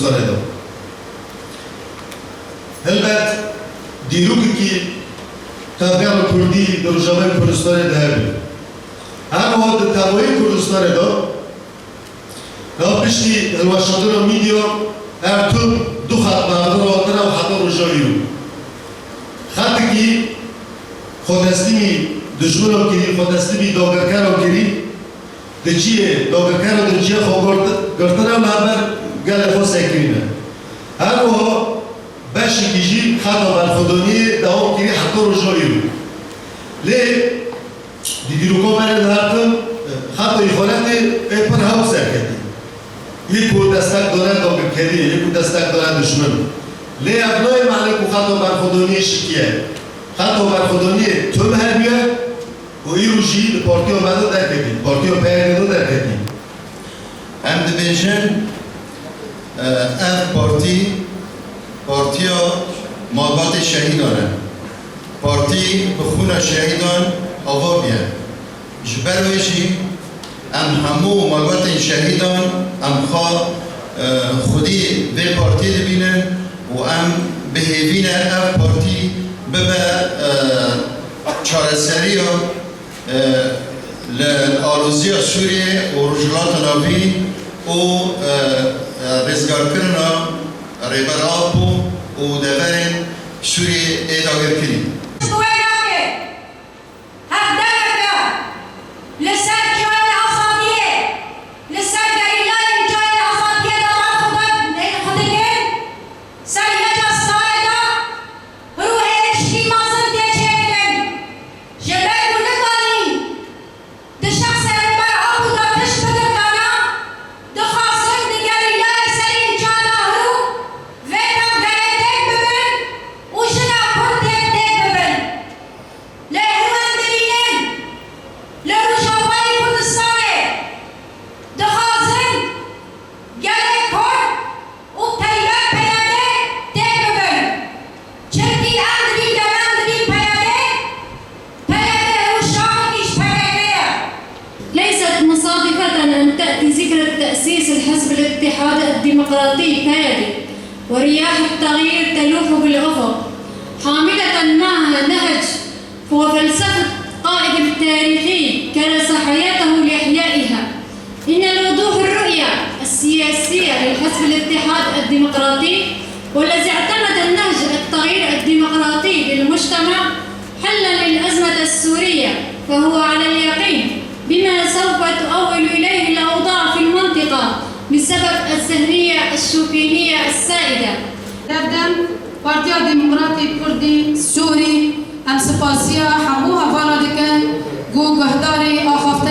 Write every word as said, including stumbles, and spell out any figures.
Kurdistanê de. Helbet dîrokekî tevgera Kurdî di Rojavayê Kurdistanê de hebe. Her wiha di tevayî Kurdistanê de, ya piştî hilweşandina mîdya, her tim du xet berdin hatine û heta roja îro. Xetekî xwe teslîmî dijminan kirî, xwe teslîmî dagirkeran kirî, di cihê dagirkeran di cihê xwe girt-, girtine û li hember gelê xwe sekirîne. Her wiha beşekî jî xeta berxwedaniyê dewam kirî heta roja îro. Lê di dîroka me re de her tim xeta îxanetê ê pir hewk serketî. Yê ku destek dane dagirkeriyê, yê ku destek dane dijmin. Lê ev nayê mane ku xeta berxwedaniyê şikiye. Xeta berxwedaniyê tim hebûye û îro jî li partiya me de derketî, partiya P Y D de derketî. Em dibêjin, e, ev partî, partiya malbatê şehîdan e. Partî bi xûna şehîdan ava bûye. Ji ber wê jî em hemû malbatên şehîdan em xwe, e, xwedî vê partiyê dibînin û em bi hêvî ne ev partî bibe, e, çareseriya, e, li aloziya Sûriyê û Rojhilata Navîn û, e, e, rêzgarkirina Rêber Apo û deverên Sûriyê ê dagirkirî. Ji wê nake. Hevdemeke li ser çiyayê azadiyê, li ser gerîlayên çiyayê azadiyê de berxwedar, berxwedar dikin, ser yeka salê de hirû hêrişî mezin tê çêkirin. Ji ber ku nikanî di şexsê Rêber Apo de tişt bigirtana, dixwazin di gerîlayê serî înca de hirû vê tevgerê têk bibin û jina Kurd têk têk bibin. Lê hûn dibînin, li Rojavayê Kurdistanê dixwazin gelê Kurd û taybet P Y D têk bibin. Çimkî em dibîn, ger em dibîn P Y D, P Y D hûn şaxekî ji P K K ye. ليست مصادفة أن تأتي ذكرى تأسيس الحزب الاتحاد الديمقراطي بيدي، ورياح التغيير تلوح بالأفق، حاملة معها نهج وفلسفة قائد تاريخي كرس حياته لإحيائها. إن الوضوح الرؤية السياسية للحزب الاتحاد الديمقراطي والذي اعتمد النهج التغيير الديمقراطي للمجتمع حلا للأزمة السورية، فهو على اليقين بما سوف تؤول إليه الأوضاع في المنطقة بسبب الذهنية الشوفينية السائدة. Hevdem, Partiya Demokratîk Kurdî Sûrî, em spasiya hemû hevala dikin ku guhdarî axaftina